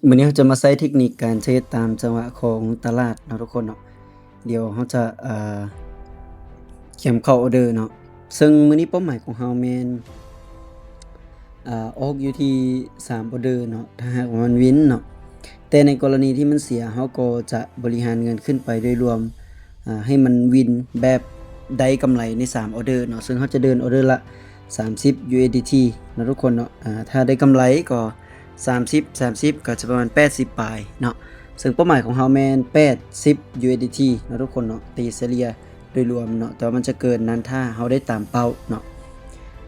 ມື້ນີ້ເຮົາຈະມາໃຊ້ເທັກນິກການເທຣດຕາມຈັງຫວະຂອງຕະຫຼາດເນາະທຸກຄົນເນາະ. ດຽວເຮົາຈະ ເອີ ກຽມເຂົ້າອໍເດີເນາະ. ເຊິ່ງມື້ນີ້ເປົ້າໝາຍຂອງເຮົາແມ່ນ ອາ ອອກຢູ່ທີ່ສາມອໍເດີເນາະ ຖ້າຫາກວ່າມັນວິນເນາະ. ແຕ່ໃນກໍລະນີທີ່ມັນເສຍ ເຮົາກໍຈະບໍລິຫານເງິນຂຶ້ນໄປໂດຍລວມ ອາ ໃຫ້ມັນວິນແບບໄດ້ກຳໄລໃນສາມອໍເດີເນາະ. ເຊິ່ງເຮົາຈະເດີນອໍເດີລະ ສາມສິບ USDT ເນາະທຸກຄົນເນາະ. ອາ ຖ້າໄດ້ກຳໄລກໍ ສາມສິບ ສາມສິບ ກໍຈະປະມານ ແປດສິບ ປາຍເນາະ. ເຊິ່ງເປົ້າໝາຍຂອງເຮົາແມ່ນ ແປດສິບ USDT ເນາະທຸກຄົນເນາະ ຕີສະເລ່ຍໂດຍລວມເນາະ. ແຕ່ວ່າມັນຈະເກີນນັ້ນ ຖ້າເຮົາໄດ້ຕາມເປົ້າເນາະ.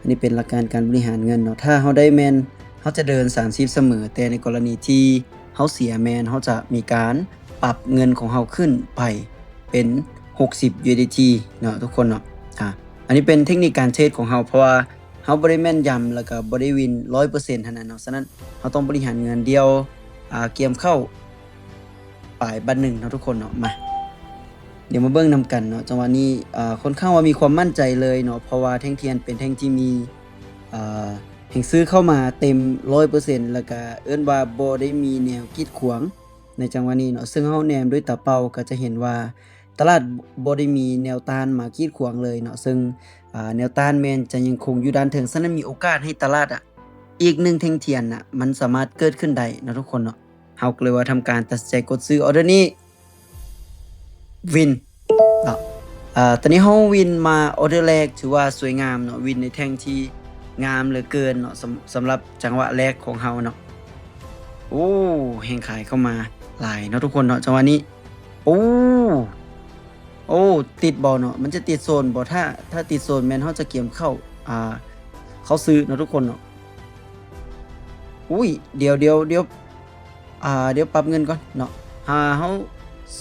ອັນນີ້ເປັນຫຼັກການການບໍລິຫານເງິນເນາະ. ຖ້າເຮົາໄດ້ແມ່ນ ເຮົາຈະເດີນ ສາມສິບ ສະເໝີ ແຕ່ໃນກໍລະນີທີ່ເຮົາເສຍແມ່ນ ເຮົາຈະມີການປັບເງິນຂອງເຮົາຂຶ້ນໄປເປັນ ຫົກສິບ USDT ເນາະທຸກຄົນເນາະ. ອາ ອັນນີ້ເປັນເທັກນິກການເທຣດຂອງເຮົາ ເພາະວ່າ ເຮົາບໍ່ໄດ້ແມ່ນຢຳ ແລ້ວກໍບໍ່ໄດ້ວິນ ຮ້ອຍເປີເຊັນ ຫັ້ນນະເນາະ. ສະນັ້ນ ເຮົາຕ້ອງບໍລິຫານເງິນ ດຽວ ອາ ກຽມເຂົ້າປາຍບາດໜຶ່ງເນາະທຸກຄົນເນາະ. ມາ ດຽວມາເບິ່ງນຳກັນເນາະ. ຈັງຫວະນີ້ ອາ ຂ້ອນຂ້າງວ່າມີຄວາມໝັ້ນໃຈເລີຍເນາະ ເພາະວ່າແທ່ງທຽນເປັນແທ່ງທີ່ມີ ອາ ແຮງຊື້ເຂົ້າມາເຕັມ ຮ້ອຍເປີເຊັນ ແລ້ວກະເອີ້ນວ່າບໍ່ໄດ້ມີແນວກີດຂວາງໃນຈັງຫວະນີ້ເນາະ. ເຊິ່ງເຮົາແນມດ້ວຍຕາເປົ່າກໍຈະເຫັນວ່າ ຕະຫຼາດບໍ່ໄດ້ມີແນວຕ້ານມາກີດຂວາງເລີຍເນາະ. ເຊິ່ງ ອາ ແນວຕ້ານແມ່ນຈະຍັງຄົງຢູ່ດ້ານເທິງ. ສະນັ້ນ ມີໂອກາດໃຫ້ຕະຫຼາດອະ ອີກໜຶ່ງແທ່ງທຽນນະ ມັນສາມາດເກີດຂຶ້ນໄດ້ເນາະທຸກຄົນເນາະ. ເຮົາກໍເລີຍວ່າທຳການຕັດສິນໃຈກົດຊື້ອໍເດີນີ້ ວິນເນາະ. ອາ ຕອນນີ້ເຮົາວິນມາອໍເດີແລກ ຖືວ່າສວຍງາມເນາະ ວິນໃນແທ່ງທີ່ງາມເຫຼືອເກີນເນາະ ສຳ ສຳລັບຈັງຫວະແລກຂອງເຮົາເນາະ. ໂອ້ ແຮງຂາຍເຂົ້າມາຫຼາຍເນາະທຸກຄົນເນາະ ຈັງຫວະນີ້. ໂອ້ ໂອ້ ຕິດບໍ່ເນາະ? ມັນຈະຕິດໂຊນບໍ່? ຖ້າ ຖ້າຕິດໂຊນແມ່ນເຮົາຈະກຽມເຂົ້າ ອາ ເຂົ້າຊື້ເນາະທຸກຄົນເນາະ. ອຸ້ຍ ດຽວ ດຽວ ດຽວ ອາ ດຽວປັບເງິນກ່ອນເນາະ. ຫາເຮົາ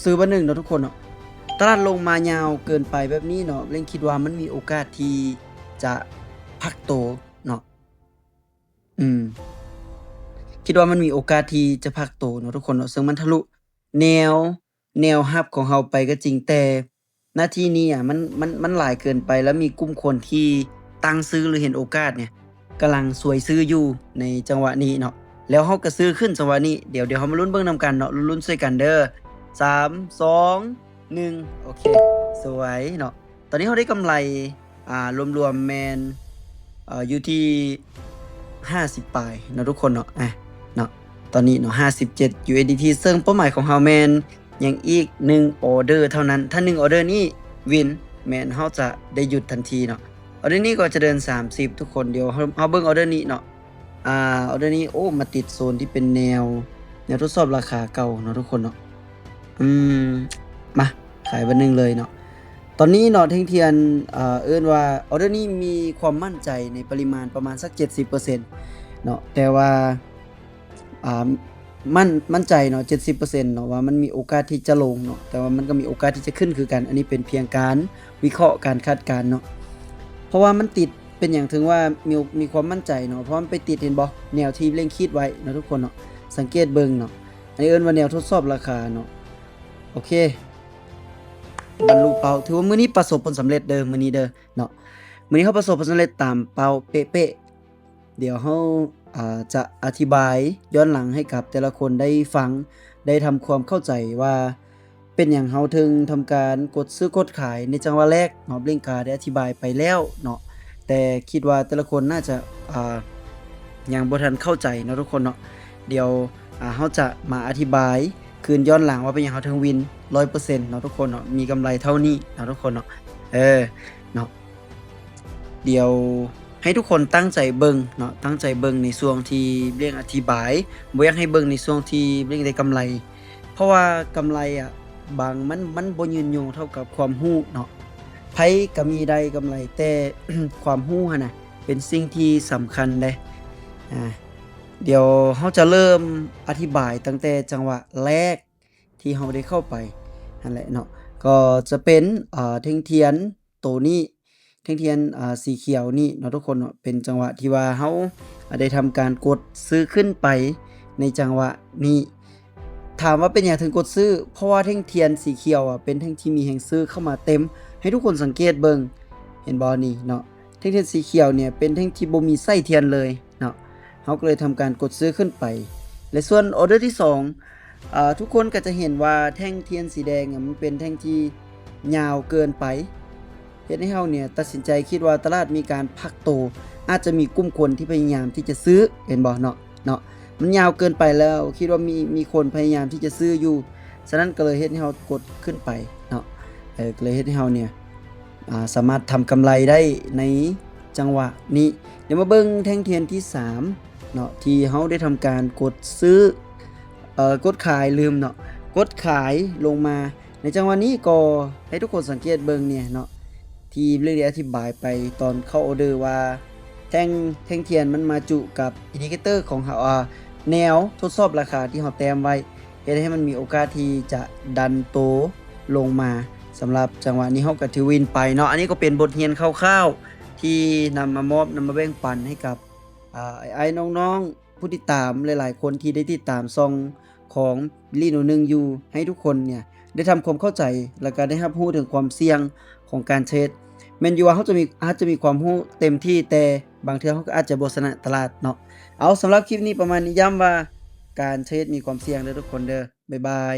ຊື້ບາດໜຶ່ງເນາະທຸກຄົນເນາະ. ຕະຫຼາດລົງມາຍາວເກີນໄປແບບນີ້ເນາະ ເລັງຄິດວ່າມັນມີໂອກາດທີ່ຈະພັກໂຕເນາະ. ອືມ ຄິດວ່າມັນມີໂອກາດທີ່ຈະພັກໂຕເນາະທຸກຄົນເນາະ. ເຊິ່ງມັນທະລຸແນວ ແນວຮັບຂອງເຮົາໄປກໍຈິງ ແຕ່ນາທີນີ້ອະ ມັນ ມັນ ມັນຫຼາຍເກີນໄປ ແລ້ວມີກຸ່ມຄົນທີ່ຕັ້ງຊື້ ຫຼື ເຫັນໂອກາດເນຍ ກຳລັງຊວຍຊື້ຢູ່ໃນຈັງຫວະນີ້ເນາະ. ແລ້ວເຮົາກໍຊື້ຂຶ້ນຈັງຫວະນີ້. ດຽວ ດຽວເຮົາມາລຸ້ນເບິ່ງນຳກັນເນາະ ລຸ້ນໆຊ່ວຍກັນເດີ. ສາມ ສອງ ໜຶ່ງ ໂອເຄ ສວຍເນາະ. ຕອນນີ້ເຮົາໄດ້ກຳໄລ ອາ ລວມໆແມ່ນ ເອີ ຢູ່ທີ່ຫ້າສິບປາຍເນາະທຸກຄົນເນາະ. ອາ ເນາະ ຕອນນີ້ເນາະ ຫ້າສິບເຈັດ USDT ເຊິ່ງເປົ້າໝາຍຂອງເຮົາແມ່ນຍັງອີກໜຶ່ງອໍເດີເທົ່ານັ້ນ. ຖ້າໜຶ່ງອໍເດີນີ້ວິນ ແມ່ນເຮົາຈະໄດ້ຢຸດທັນທີເນາະ. ອໍເດີນີ້ກໍຈະເດີນສາມສິບທຸກຄົນ. ດຽວເຮົາ ເຮົາເບິ່ງອໍເດີນີ້ເນາະ. ອາ ອໍເດີນີ້ ໂອ້ ມາຕິດໂຊນທີ່ເປັນແນວ ແນວທົດສອບລາຄາເກົ່າເນາະທຸກຄົນເນາະ. ອືມ ມາ ຂາຍບາດໜຶ່ງເລີຍເນາະ. ຕອນນີ້ເນາະ ແທ່ງທຽນ ເອີ ເອີ້ນວ່າ ອໍເດີນີ້ມີຄວາມໝັ້ນໃຈໃນປະລິມານປະມານສັກເຈັດສິບເປີເຊັນເນາະ. ແຕ່ວ່າ ອາ ໝັ້ນ ໝັ້ນໃຈເນາະ ເຈັດສິບເປີເຊັນເນາະ ວ່າມັນມີໂອກາດທີ່ຈະລົງເນາະ ແຕ່ວ່າມັນກໍມີໂອກາດທີ່ຈະຂຶ້ນຄືກັນ. ອັນນີ້ເປັນພຽງການວິເຄາະ ການຄາດການເນາະ. ເພາະວ່າມັນຕິດ ເປັນຫຍັງເຖິງວ່າມີ ມີຄວາມໝັ້ນໃຈເນາະ? ເພາະມັນໄປຕິດ ເຫັນບໍ່ ແນວທີ່ເລັງຂີດໄວ້ເນາະທຸກຄົນເນາະ. ສັງເກດເບິ່ງເນາະ ອັນນີ້ເອີ້ນວ່າແນວທົດສອບລາຄາເນາະ. ໂອເຄ ບັນລຸເປົ້າ. ຖືວ່າມື້ນີ້ປະສົບຜົນສຳເລັດເດີ ມື້ນີ້ເດີເນາະ. ມື້ນີ້ເຮົາປະສົບຜົນສຳເລັດຕາມເປົ້າເປະໆ. ດຽວເຮົາ ອາ ຈະອະທິບາຍຍ້ອນຫຼັງໃຫ້ກັບແຕ່ລະຄົນໄດ້ຟັງ ໄດ້ທຳຄວາມເຂົ້າໃຈວ່າ ເປັນຫຍັງເຮົາເຖິງທຳການກົດຊື້ກົດຂາຍໃນຈັງຫວະແລກເນາະ. ເບງກາໄດ້ອະທິບາຍໄປແລ້ວເນາະ ແຕ່ຄິດວ່າແຕ່ລະຄົນໜ້າຈະ ອາ ຍັງບໍ່ທັນເຂົ້າໃຈເນາະທຸກຄົນເນາະ. ດຽວ ອາ ເຮົາຈະມາອະທິບາຍຄືນຍ້ອນຫຼັງວ່າເປັນຫຍັງເຮົາເຖິງວິນຮ້ອຍເປີເຊັນເນາະທຸກຄົນເນາະ ມີກຳໄລເທົ່ານີ້ເນາະທຸກຄົນເນາະ. ເອີ ເນາະ ດຽວໃຫ້ທຸກຄົນຕັ້ງໃຈເບິ່ງເນາະ ຕັ້ງໃຈເບິ່ງໃນຊ່ວງທີ່ເບງອະທິບາຍ. ບໍ່ຢາກໃຫ້ເບິ່ງໃນຊ່ວງທີ່ເບງໄດ້ກຳໄລ ເພາະວ່າກຳໄລອະ ບາງ ມັນ ມັນບໍ່ຍືນຍົງເທົ່າກັບຄວາມຮູ້ເນາະ. ໃຜກໍມີໄດ້ກຳໄລ ແຕ່ຄວາມຮູ້ຫັ້ນນະ ເປັນສິ່ງທີ່ສຳຄັນເດ້. ອາ ດຽວເຮົາຈະເລີ່ມອະທິບາຍຕັ້ງແຕ່ຈັງຫວະແລກ ທີ່ເຮົາໄດ້ເຂົ້າໄປຫັ້ນແຫຼະເນາະ. ກໍຈະເປັນ ອາ ແທ່ງທຽນໂຕນີ້ ແທ່ງທຽນ ອາ ສີຂຽວນີ້ເນາະທຸກຄົນເນາະ. ເປັນຈັງຫວະທີ່ວ່າເຮົາ ອາ ໄດ້ທຳການກົດຊື້ຂຶ້ນໄປໃນຈັງຫວະນີ້. ຖາມວ່າເປັນຫຍັງເຖິງກົດຊື້? ເພາະວ່າແທ່ງທຽນສີຂຽວອະ ເປັນແທ່ງທີ່ມີແຮງຊື້ເຂົ້າມາເຕັມ. ໃຫ້ທຸກຄົນສັງເກດເບິ່ງ ເຫັນບໍ່ນີ້ເນາະ? ແທ່ງທຽນສີຂຽວເນຍ ເປັນແທ່ງທີ່ບໍ່ມີໄສ້ທຽນເລີຍເນາະ. ເຮົາກໍເລີຍທຳການກົດຊື້ຂຶ້ນໄປ ແລະສ່ວນອໍເດີທີສອງ ອາ ທຸກຄົນກໍຈະເຫັນວ່າແທ່ງທຽນສີແດງເນຍ ມັນເປັນແທ່ງທີ່ຍາວເກີນໄປ ເຮັດໃຫ້ເຮົາເນຍຕັດສິນໃຈຄິດວ່າຕະຫຼາດມີການພັກໂຕ ອາດຈະມີກຸ່ມຄົນທີ່ພະຍາຍາມທີ່ຈະຊື້ ເຫັນບໍ່ເນາະ ເນາະ ມັນຍາວເກີນໄປແລ້ວ ຄິດວ່າມີ ມີຄົນພະຍາຍາມທີ່ຈະຊື້ຢູ່ ສະນັ້ນກໍເລີຍເຮັດໃຫ້ເຮົາກົດຂຶ້ນໄປເນາະ ເອີ ກໍເລີຍເຮັດໃຫ້ເຮົາເນຍ ອາ ສາມາດທຳກຳໄລໄດ້ໃນຈັງຫວະນີ້. ດຽວມາເບິ່ງແທ່ງທຽນທີສາມເນາະ ທີ່ເຮົາໄດ້ທຳການກົດຊື້ ເອີ ກົດຂາຍ ລືມເນາະ ກົດຂາຍລົງມາ. ໃນຈັງຫວະນີ້ກໍໃຫ້ທຸກຄົນສັງເກດເບິ່ງເນຍເນາະ ທີ່ເລື່ອງທີ່ອະທິບາຍໄປຕອນເຂົ້າອໍເດີວ່າ ແທ່ງ ແທ່ງທຽນມັນມາຈຸກັບອິນດິເຄເຕີຂອງເຮົາ ອາ ແນວທົດສອບລາຄາທີ່ເຮົາແຕ້ມໄວ້ ເຮັດໃຫ້ມັນມີໂອກາດທີ່ຈະດັນໂຕລົງມາ. ສຳລັບຈັງຫວະນີ້ເຮົາກໍຖືວິນໄປເນາະ. ອັນນີ້ກໍເປັນບົດຮຽນຄ່າວໆ ທີ່ນຳມາມອບ ນຳມາແບ່ງປັນໃຫ້ກັບ ອາ ອ້າຍໆ ນ້ອງໆ ຜູ້ຕິດຕາມຫຼາຍໆຄົນທີ່ໄດ້ຕິດຕາມຊ່ອງຂອງບິລລີໂນໜຶ່ງຢູ່ ໃຫ້ທຸກຄົນເນຍໄດ້ທຳຄວາມເຂົ້າໃຈ ແລ້ວກໍໄດ້ຮັບຮູ້ເຖິງຄວາມສ່ຽງຂອງການເທຣດ. ແມ່ນຢູ່ວ່າເຮົາຈະມີ ອາດຈະມີຄວາມຮູ້ເຕັມທີ່ ແຕ່ບາງເທື່ອເຮົາກໍອາດຈະບໍ່ຊະນະຕະຫຼາດເນາະ. ເອົາ ສຳລັບຄລິບນີ້ປະມານນີ້ ຢ້ຳວ່າການເທຣດມີຄວາມສ່ຽງເດີທຸກຄົນເດີ. ບາຍບາຍ.